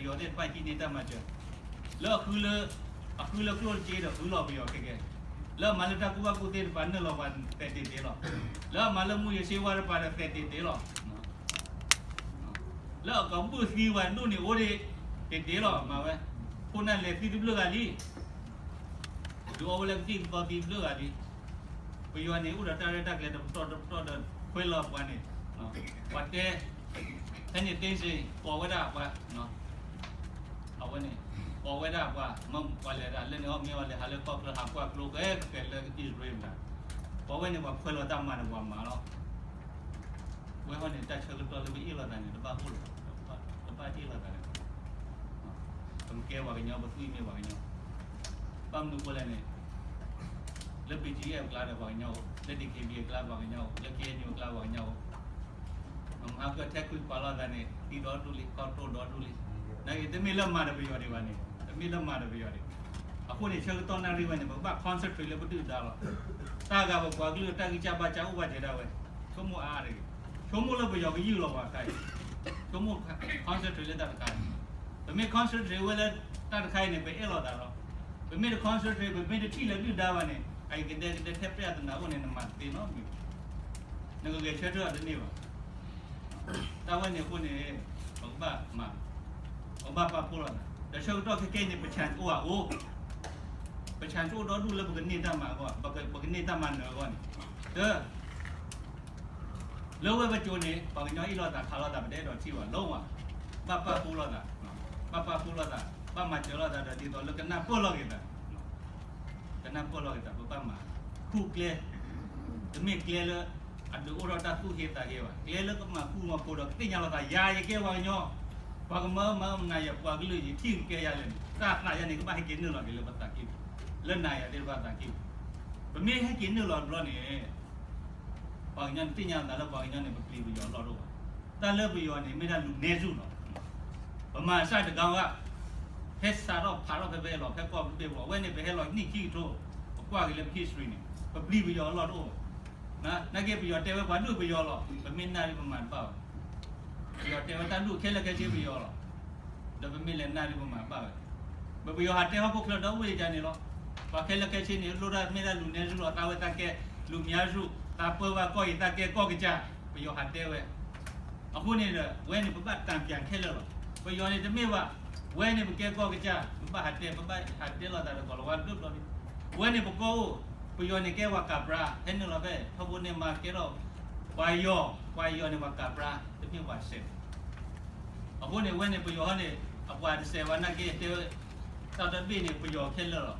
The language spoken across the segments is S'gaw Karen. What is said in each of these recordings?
ပယီၤသ့ၣ်တဖၣ်ဟံးန့ၢ်တၢ်မၤစၢၤ, လၢအဃုလၢ, အဃုလၢကျိၣ်စ့ဒီးဃုလီၤပယီၤခဲကဲ, လၢအမၤလၢတၢ်ကူၣ်ဘၣ်ကူၣ်သ့တပၤနုာ်လီၤပှၤသဲးတ့ၢ်တ့ၢ်လီၤ, လၢအမၤလၢမူယစ့ဝါတပၤဒီးသဲးတ့ၢ်တ့ၢ်လီၤ, လၢအကဘုၣ်သံဝဲဒိၣ်န့ၣ်အိၣ်ဒံး, တ့ၢ်တ့ၢ်လီၤ မၤဝဲ, ခိၣ်နၢ်လဲၤသံတဘျုးဂၤလံ ဒုးအီဝဲလၢကသံၣ်ကသီသံတဘျုးဂၤလံ, ပယီၤန့ၣ် အိၣ်ဒီးတၢ်ရဲၣ်တၢ်ကျဲၤတပတီၢ်တပတီၢ်ဒီးခွဲးလီၤပှၤန့ၣ်, ပှၤတဲ, ဖဲန့ၣ်သ့စ့ၢ် ကိးဝဲဒၣ်ပှၤ, အဝဲန့ၣ်, ကိးဝဲဒၣ်ပှၤ, မ့ၢ်ပှၤလဲၤဒၣ်လၢန့ၣ်အီၤမ့ၢ်အီၤလဲၤဟးလၢကီၢ်ချၢဟးကွၢ်ကျိဃဲကဲလၢအံၣ်စရ့လးမတၤ, ပှၤဝဲန့ၣ်ပှၤခွဲးလီၤတၢ်မၤန့ၣ်ပှၤမၤလီၤ ဝဲဟီန့ၣ် တၢ်ဆၢကတီၢ်လၢပအ့ၣ်လိာ်သးန့ၣ် တဘၣ်အိၣ်လၢၤဘၣ်, တဘၣ်အ့ၣ်လိာ်သးလၢၤဘၣ်, ပကဲပှၤကညီ ပသွံၣ်မ့ၢ်ပှၤကညီ, ဘၣ်မနုၤဃိလဲၣ်န့ၣ်, လၢ ပီၣ်ကၠံၣ်အဲၣ် အကျါဒီးပှၤကညီအိၣ်, လၢ ဒံၣ်က့ဘံၣ် အကျါပှၤကညီအိၣ်, လၢ ခ့ၣ်အဲၣ်ယူၣ် အကျါပှၤကညီအိၣ်, မဟါကၢထဲခွံပာ်လိာ်သးန့ၣ် သံဒီဒူၣ်လံ ခီတိၢ်ဒီဒူၣ်လံ, နာ်က့တမ့ၢ်လၢမၤဒီးပယီၤဒံးဘၣ်န့ၣ်, တမ့ၢ်လၢမၤဒီးပယီၤဒံး, အဃိန့ၣ် ဆၢကတီၢ်နၣ်ရံၣ်ဝဲန့ၣ် ပကဘၣ် concentrate လၢပဒုၣ်ပဒါလီၤ, တၢ်ဂၤပပှၤကလုာ်တၢ်ဂံၢ်စၢ်ဘါစၢ်အိၣ်ဘၣ်ကဲဒၣ်ဝဲ, ဆိကမိၣ်အါအါတဂ့ၤ, ဆိကမိၣ်လၢပယီၤကယုၢ်လီၤပှၤတခါအံၤ, ဆိကမိၣ် concentrate လၢတၢ်တခါအံၤ, ပမ့ၢ် concentrate ဝဲလၢတၢ်တခါအံၤန့ၣ် ပအဲၣ်လိာ်သးလီၤ, ပမ့ၢ်တ concentrate ပမ့ၢ်တထံၣ်လၢဒုၣ်ဒါဘၣ်န့ၣ် အအံၤကဒဲကဒဲထဲပျဲအသနၤအိၣ်န့ၣ် နမၤတသ့နီတမံၤဘၣ်, နကဂဲၤဆၢထၢၣ်အီၤတန့ၢ်ဘၣ် တၢ်ဝဲန့ၣ်အဃိန့ၣ် ပကဘၣ်မၤ, ပကဘၣ်ပာ်ဖှိၣ်လိာ်သး, ဒီးဆၢကတီၢ်ခဲကဲအံၤန့ၣ် ပ chance အိၣ်ဧါအိၣ်, ပ chance အိၣ်ဒီဒူၣ်လၢပကန့ၢ်တၢ်မၤအဂီၢ်, ပကန့ၢ်တၢ်မၤနၢၤအဂီၢ်န့ၣ်, တၢ် လၢဝဲပစိၤန့ၣ် ပှၤကညီအ့ၣ်လိာ်သးခးလိာ်သး ပတအဲၣ်ဒိးထံၣ်ဘၣ်လီၤဝဲ, ဘၣ်ပာ်ဖှိၣ်လိာ်သး, ဘၣ်ပာ်ဖှိၣ်လိာ်သး, ဘၣ်မၤစၢၤလိာ်သးဒီးဒ်သိးလၢကနၢ်ပၢၢ်လိာ်က့ၤသး, ကနၢ်ပၢၢ်လိာ်က့ၤသး ပဘၣ်မၤ, ဃုကျဲ, တမ့ၢ်ကျဲလၢ အဒုးအိၣ်ထီၣ်တၢ်သူၣ်ဟ့သးဟ့ဘၣ်, ကျဲလၢကမၤဃူမၤဖိးဒီးကသ့ၣ်ညါလိာ်သး ယၤယကဲပှၤကညီ, ပှၤကမၢမၤမနၤယၤ ပှၤကလုာ်ယထံၣ်ကကဲယၤလဲၣ်န့ၣ် တၢ်သးယၤန့ၣ် ကဘၣ်ဟဲက့ၤနုာ်လီၤက့ၤလၢပသးကံၢ်ပူၤ, လၢနၤယၤသ့ၣ်တဖၣ်သးကံၢ်ပူၤ, ပမ့ၢ်ဟဲက့ၤနုာ်လီၤတဘျီန့ၣ် ပှၤကညီန့ၣ်သ့ၣ်ညါသးလၢပှၤကညီန့ၣ် ပပျံၤပယီၤအလီၢ်တအိၣ်ဘၣ်, တၢ်လၢပယီၤန့ၣ် မ့ၢ်ဒၣ်လူၤနဲစူၣ်လီၤ, ပမၤစၢ်တဂၤဘၣ်, ဟဲစးထီၣ်ဖးထီၣ်ဖဲဖဲလီၤ ဖဲကီၢ်ပဘ့ၣ်ပူၤ အဝဲန့ၣ် ပဟဲလီၤနံၣ်ခံကထိ, ပကွၢ်က့ၤလၢပ history န့ၣ် ပပျံၤပယီၤအလီၢ်တအိၣ်ဘၣ်, နာ်က့ပယီၤတဲဝဲပှၤဒူၣ်ပယီၤလီၤ ပမ့ၢ်နၢ်ဒံးပမၤတဘၣ်ဘၣ်, ပယီၤတဲဝဲတၢ်ဒူၣ်ခဲလၢာ်ခဲဆ့ပယီၤလီၤ, ဒီးပမ့ၢ်လဲၤနၢ်ဒံးပမၤတဘၣ်ဝဲ, ပပယီၤဟးတဲဟီၣ်ခိၣ်ချၢဒီဝ့ၢ်ယါန့ၣ်လီၤ, ပှၤခဲလၢာ်ခဲဆ့န့ၣ် လိၣ်ဒၣ်မ့ၢ်ဒၣ်လူၤနဲစူၣ်လီၤ သးဝဲသးကဲ, လူၤမံၤစူၣ် သးပၢဘၣ်ကီၢ်အံၤသးကဲကီၢ်ကစၢ်, ပယီၤဟးတဲဝဲ, အဃိန့ၣ်ဒီး ဝဲန့ၣ်ပဘၣ်တၢ်ပၠးခဲလၢာ်လီၤ, ပယီၤန့ၣ်တမ့ၢ်ဘၣ်, ဝဲန့ၣ်ပကဲကီၢ်ကစၢ် ပဘၣ်ဟးတဲ ပဘၣ်ဟးတဲလိာ်သးဒီးကီၢ်လီၤဝါတဘျီဘျီလံ, ဝဲန့ၣ်ပကီၢ်အိၣ်, ပယီၤန့ၣ်ကဲပှၤကးပြါ ဟဲနုာ်လီၤဖဲ ထီဘိန့ၣ်မၤကဲထီၣ်, ပှၤယီၤ, ပှၤယီၤန့ၣ်ပှၤကးပြါ တမ့ၢ်ပှၤစဲး အဃိန့ၣ် ဝဲန့ၣ်ပယီၤဟီန့ၣ် အပှၤတစဲးဝဲနာ်က့တဲဝဲ, တၢ်တဘ့ၣ်န့ၣ် ပယီၤခဲလၢာ်လီၤ,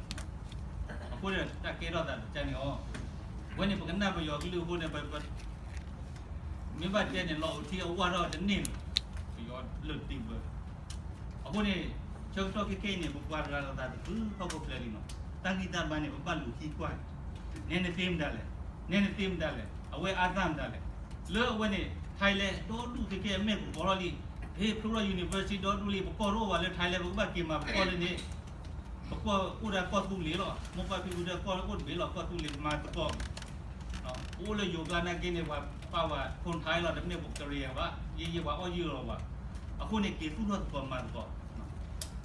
အဃိန့ၣ် တၢ်ကဲထီၣ်သးတကါန့ၣ်အီၤ, ဝဲန့ၣ်ပကနၣ်ပယီၤကလုၢ်အဃိန့ၣ် ပ မ့ၢ်ဘၣ်တဲန့ၣ် လီၤအိၣ်ထံအဝၢ်ထီၣ်တန့ၢ်လီၤ, ပယီၤလၢာ်တံၢ်ဘၢ, အဃိန့ၣ် ဆၢကတီၢ်ခဲကဲအံၤန့ၣ် ပပှၤတဂၤလိာ်သးတဖုဟီၣ်ခိၣ်ချၢလံနီၤ, တၢ်ဂံၢ်တၢ်ဘါန့ၣ် ပဘၣ်လူၤခံကွၢ်, နဲနသ့မတၤလဲၣ်, နဲနသ့မတၤလဲၣ်, အဝဲအါသၣ်မတၤလဲၣ်, လၢအဝဲန့ၣ် Thailand ဒီဒူၣ်ခဲကဲအမဲာ်ကပီၤထီၣ်လံ, ဟ့ၣ်ဖျိထီၣ် university ဒီဒူၣ်လံ, ပကီၢ်တအိၣ်ဘၣ်လၢ Thailand ပကဘၣ်က့ၤမၤပကီၢ်လၢန့ၣ် ပကီၢ်အိၣ်ဒၣ်ကီၢ်သူလ့ၤလီၤ, မိၢ်ပၢ်ဖံဖုဒၣ်ကီၢ်အိၣ်တဘ့ၣ်လီၤ, ကီၢ်သူလ့ၤပမၤသကိး, ပအိၣ်လၢယိၤကျါနာ်က့န့ၣ် ပှၤပာ်ဝဲ คนไทย လီၤ, တမ့ၢ်ပကရံၣ်ယါဘၣ်, ယဲယဲပှၤအီၣ်ယုၢ်လီၤပှၤ, အဃိန့ၣ် က့ၤသူၣ်ထီၣ်သကိးမၤသကိး,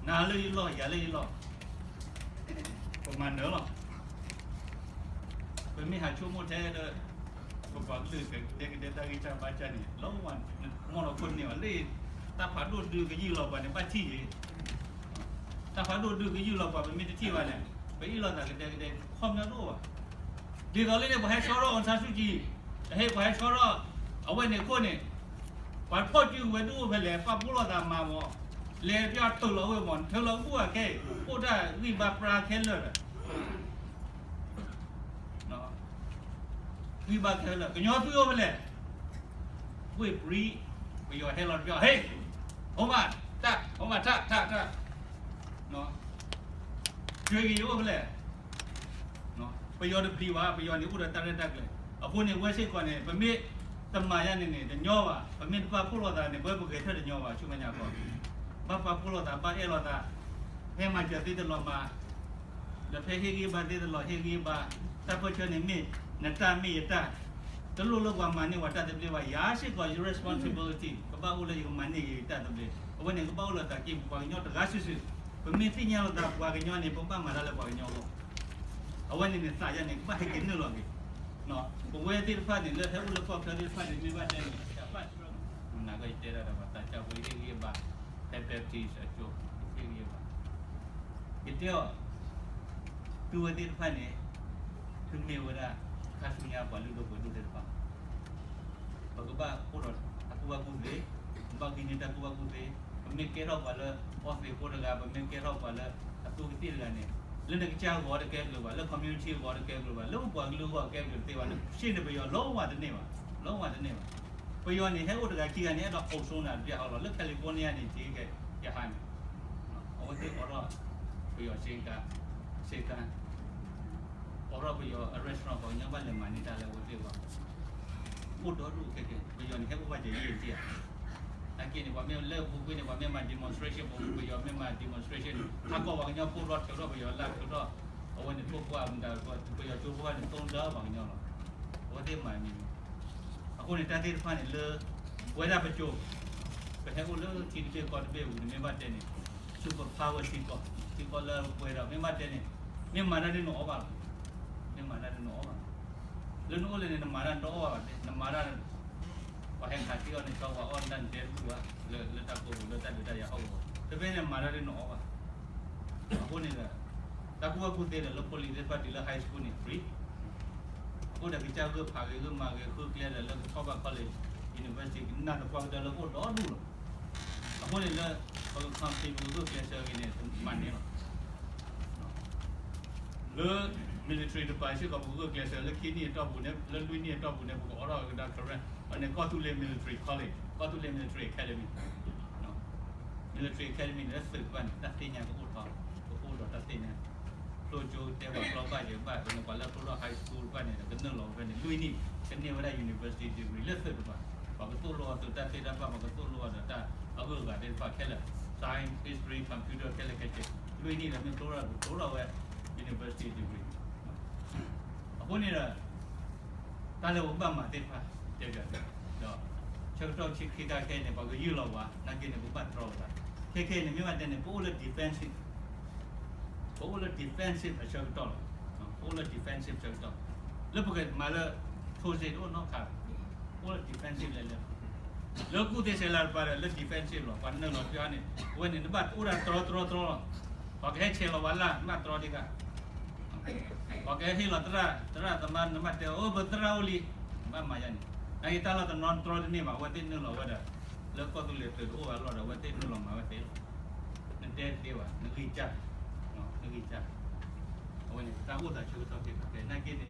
နၤလၢယလီၢ် ယၤလၢယလီၢ်, ပမၤနၢၤလီၤ, ပမ့ၢ်ဟးဆိကမိၣ်ထဲလၢ ပပှၤကလုာ်ကဒဲကဒဲတၢ်ဂံၢ်စၢ်ဘါစၢ်န့ၣ် လီၤဝဲ, မီၢ်လီၤခိၣ်န့ၢ်ဝဲလၢ တၢ်ဖးဒိၣ်ဒုးကယုၢ်လီၤပှၤန့ၣ် ဘၣ်ထံၣ်ဂ့ၤ တၢ်ဖးဒိၣ်ဒုးကယုၢ်လီၤပှၤ ပမ့ၢ်တထံၣ်ဘၣ်န့ၣ် ပအ့ၣ်လိာ်သးကဒဲကဒဲ ခီပညီတအိၣ်ဘၣ်. ဒ်သိးလၢန့ၣ် ပှၤဟဲဆှၢထီၣ် အောင်ဆန်းစုကြည်, ဟဲပှၤဟဲဆှၢထီၣ် အဝဲန့ၣ်အဃိန့ၣ် ပှၤဖီၣ်စုကဝဲၤဒိၣ်အိၣ်ဖဲလဲၣ် ပာ်ဖှိၣ်လိာ်သးမၤမီၤ, လဲၤပျီထုးလီၤဝဲမီၤ, ထုးလီၤဘူၣ်အခဲအံၤ အိၣ်တၢ်ဂံၢ်ဘါပြါခဲလၢာ်ဒီး ဂံၢ်ဘါခဲလၢာ် ကညီသုးအိၣ်ဖဲလဲၣ်, ဝ့ၢ်ပြံ, ပယီၤဟဲလီၤတဘျီ ဟ့ၣ်, ဟိမး, တၢ်, ဟိမး, တၢ်, တၢ်, တၢ်, ကၠွ့က့ၤယအိၣ်ဖဲလဲၣ်, ပယီၤတပျံၤဘၣ်, ပယီၤန့ၣ်အိၣ်ဒီးတၢ်ရဲၣ်တၢ်ကျဲၤ, အဃိန့ၣ် ဝဲစ့ၢ်ကီးန့ၣ် ပမ့ၢ်တမၤယါန့ၣ်န့ၣ် တညီဘၣ်, ပမ့ၢ်တပာ်ဖှိၣ်လိာ်သးန့ၣ် ပဝဲပဂဲၤထၢၣ်တညီဘၣ်, ဆူမဲာ်ညါခီ, ဘၣ်ပာ်ဖှိၣ်လိာ်သး ဘၣ်အဲၣ်လိာ်သး, ဖဲမၤစၢၤသ့တလီၤမၤ ဒီးဖဲဟ့ၣ်ဂံၢ်ဘါသ့တလီၤဟ့ၣ်ဂံၢ်ဘါ, တၢ်ပၢၢ်ဆၢန့ၣ်မ့ၢ်နတၢ်မ့ၢ်ယတၢ်, တလိၣ်လၢပှၤမၤန့ၢ်ပှၤတၢ်သဘျ့ဘၣ်, ယၤစ့ၢ်ကီး ယ responsibility ကဘၣ်အိၣ်လၢယကမၤန့ၢ်ယတၢ်သဘျ့, အဝဲန့ၣ်ကဘၣ်အိၣ်လၢသးကံၢ်ပူၤ ပှၤကညီတဂၤစုာ်စုာ်, ပမ့ၢ်သ့ၣ်ညါလီၤသးပှၤကညီန့ၣ် ပဘၣ်မၤတၢ်လၢပှၤကညီအဂီၢ်, အဝဲန့ၣ်န့ၣ်သးယါန့ၣ် ကဘၣ်ဟဲက့ၤနုာ်လီၤက့ၤ, ပဝဲသ့ၣ်တဖၣ်န့ၣ် လၢဟဲအိၣ်လၢကီၢ်ချၢသ့ၣ်တဖၣ်န့ၣ် မ့ၢ်ဘၣ်တဲန့ၣ် တၢ်ဘၣ်ဆၢ, နာ်က့ယတဲဒၣ်ဒီးပှၤသးစၢ်ဖိ ယဟ့ၣ်ဂံၢ်ဘါ, ဟဲ Baptist အကၠိ ယဟ့ၣ်ဂံၢ်ဘါ, ယတဲအီၤ, သုဝဲသ့ၣ်တဖၣ်န့ၣ် သုမ့ၢ်ဝဲဒၣ် ခါဆူညါပှၤလုၢ်ဒိၣ်ပှ့ၤဒိၣ်သ့ၣ်တဖၣ် ပကဘၣ်အိၣ်ဒီးတၢ်ကူၣ်ဘၣ်ကူၣ်သ့, ပဘၣ်ဂံၢ်န့ၢ်တၢ်ကူၣ်ဘၣ်ကူၣ်သ့, ပမ့ၢ်ကဲထီၣ်ပှၤလၢအီသံးဖိတဂၤ, ပမ့ၢ်ကဲထီၣ်ပှၤလၢအသူးကသံၣ်တဂၤန့ၣ်, လၢနကစၢ်ဂီၤတကဲဘျုးဘၣ်, လၢ community ဂီၤတကဲဘျုးဘၣ်, လၢပပှၤကလုာ်ဂီၤကဲဘျုးတသ့ဘၣ်, နရှ့န့ၣ်ပယီၤလီၤဝဲတန့ၢ်ဘၣ်, လီၤဝဲတန့ၢ်ဘၣ်. ပယီၤန့ၣ် ဟဲအိၣ်တဂၤခံဂၤန့ၣ် အဲၣ်ဒိး control နၤတဘျီဃီလီၤ. လၢ California န့ၣ် က့ၤကဲယဟါန့ၣ်, အဝဲသ့ၣ်အိးထီၣ်ပယီၤစ့ကၤ, စ့ကၤ အိးထီၣ်ပယီၤအ restaurant ပှၤကညီဘၣ်လဲၤမၤန့ၢ်တၢ်လၢအဝဲသ့ၣ်အဂီၢ်, အိၣ်ဒီဒူၣ်ခဲကဲ, ပယီၤန့ၣ် ဟဲအိၣ်ဘၣ်ယဲၢ်ယဲၢ်က့ၤဧါ. နာ်က့န့ၣ် ပှၤမ့ၢ်လၢပူၤကွံာ်န့ၣ် ပှၤမ့ၢ်မၤ demonstration ပူၤ, ပယီၤမ့ၢ်မၤ demonstration န့ၣ် ဟးကီၢ်ပှၤကညီဖိဒီးထုးထီၣ်ပယီၤလၢ်ထုးထီၣ်, အဝဲန့ၣ်ထိၣ်ပှၢ်မတၤ, ပယီၤကၠိဖိန့ၣ် သိဒီးပှၤကညီလီၤ. အဝဲသ့ၣ်မၤမံၤမံၤ, အဃိန့ၣ် တၢ်သ့ၣ်တဖၣ်န့ၣ်လၢ ပဝဲဒၣ်ပကၠိ ပဟဲအိၣ်လၢထံတဘ့ၣ်ကီၢ်တဘ့ၣ်အပူၤန့ၣ် မ့ၢ်ဘၣ်တဲန့ၣ် super power ထံကီၢ်, ထံကီၢ်လၢပှဲၤဒီး မ့ၢ်ဘၣ်တဲန့ၣ် မ့ၢ်မၤတၢ်ဒ်နအီၣ်ဘၣ်လီၤ, မ့ၢ်မၤတၢ်ဒ်နအီၣ်ဘၣ်လီၤ. လၢနအိၣ်လၢန့ၣ် နမၤတၢ်နတအီၣ်ဘၣ်ဘၣ်တဲ, နမၤတၢ် ပှၤဟဲခးသံအီၤန့ၣ် ကၠီပှၤအီၣ်တၢ်နတဲတဘူၣ်ဘၣ်, လၢ လၢတၢ်ကိးပူၤ လၢတၢ်ဒုးတၢ်ယၤဟီၣ်ကဝီၤ, တဘ့ၣ်န့ၣ်မၤတၢ်ဒ်နအီၣ်ဘၣ်. အဃိန့ၣ်ဒီး တၢ်ကူၣ်ဘၣ်ကူၣ်သ့ဒီးလၢဖိလံၤသ့ၣ်တဖၣ်တုၤလၢ high school န့ၣ် free. အဃိဒီးကစၢ်ဂၢၢ်ဖးဂ့ၤ ဂၢၢ်မၤဂ့ၤ ဃုကျဲဒီးလၢကထီၣ်ဘၣ် college, university ကနၣ်သပှၢ်ကတၢၢ်လၢအိၣ်ဒီဒူၣ်လီၤ. အဃိန့ၣ်လၢ ပက compete ပကဂၢၢ်ကျဲးစၢးဂ့ၤန့ၣ် မၤန့ၢ်လီၤ. လၢ military တပၤစ့ၢ်ကီး ပကဂၢၢ်ကျဲးစၢးလၢခံနံၣ်အတီၢ်ပူၤန့ၣ် လၢလွံၢ်နံၣ်အတီၢ်ပူၤန့ၣ် ပကအိးထီၣ်ကဒါ career န့ၣ် ကီၢ်သူလ့ၤ military college, ကီၢ်သူလ့ၤ military academy, military academy န့ၣ် လၢသုးတဖၣ်န့ၣ် တၢ်သ့ၣ်ညါကအိၣ်ထီၣ်, ကအိၣ်ဒီးတၢ်သ့ၣ်ညါ, ဖျိကၠိတဲပှၤကျီဘၣ်ယဲဘၣ် ပန့ၣ် ပှၤလၢဖျိထီၣ် high school တဖၣ်န့ၣ်ဒီး ကနုာ်လီၤဖဲန့ၣ် လွံၢ်နံၣ် ကန့ၢ်ဝဲဒၣ် university degree လၢသုးတဖၣ်, ပှၤကသိၣ်လိအီၤသုးတၢ်သ့တၢ်ဘၣ်, ပှၤကသိၣ်လိအီၤဒီးတၢ်အဂုၤအဂၤသ့ၣ်တဖၣ်ခဲလၢာ်, science, history, computer ခဲလၢာ်ခဲဆ့, လွံၢ်နံၣ်ဒီးမ့ၢ်ဖျိထီၣ် ဖျိထီၣ်ဝဲ university degree. အဃိန့ၣ်ဒီး တၢ်လၢပဘၣ်မၤသ့ၣ်တဖၣ် တဲပၠး, ဒီး ဆၢကတီၢ်ဆံခံခါခဲအံၤန့ၣ် ပှၤကယုၢ်လီၤဝဲ နာ်က့န့ၣ် ပဘၣ်တြီဝဲဒၣ်, ခဲခဲအံၤန့ၣ် မ့ၢ်ဘၣ်တဲန့ၣ် ပအိၣ်လၢ defensive, ပအိၣ်လၢ defensive အဆၢကတီၢ်လီၤ, ပအိၣ်လၢ defensive ဆၢကတီၢ်, လၢပကမၤလၢ offensive တအိၣ်နီတခါ, ပအိၣ်လၢ defensive လဲၤလဲၤလီၤ, လၢကူၣ်သ့ဆဲးလၤတပၤဒီး လၢ defensive လီၤ, ပှၤနုာ်လီၤတၢ်န့ၣ် အဝဲန့ၣ် နဘၣ်အိၣ်ဒၣ်တြီတြီတြီလီၤ, ပှၤကဟဲဆဲးလီၤဝဲလၢ် နဘၣ်တြီဒံးဂၤ ပှၤကဟဲဟ့ၣ်လီၤသရၣ်, သရၣ်သမါ နဘၣ်တဲအီၤ ပသရၣ်အိၣ်လံ, နဘၣ်မၤယါန့ၣ်, နာ်က့တၢ်လီၢ်တနီၤတြီတန့ၢ်ဘၣ်, အဝဲသ့ၣ်နုာ်လီၤဝဲဒီး လၢကီၢ်သူလ့ၤသုးတအိၣ်ဘၣ်လီၤဒီး အဝဲသ့ၣ်နုာ်လီၤမၤဝဲသ့လီၤ, နတဲတသ့ဘၣ်, နဂံၢ်စၢ်, နဂံၢ်စၢ်, အဝဲန့ၣ် တၢ်အိၣ်သးဆၢကတီၢ်က့ၤသးကဲ နာ်က့န့ၣ်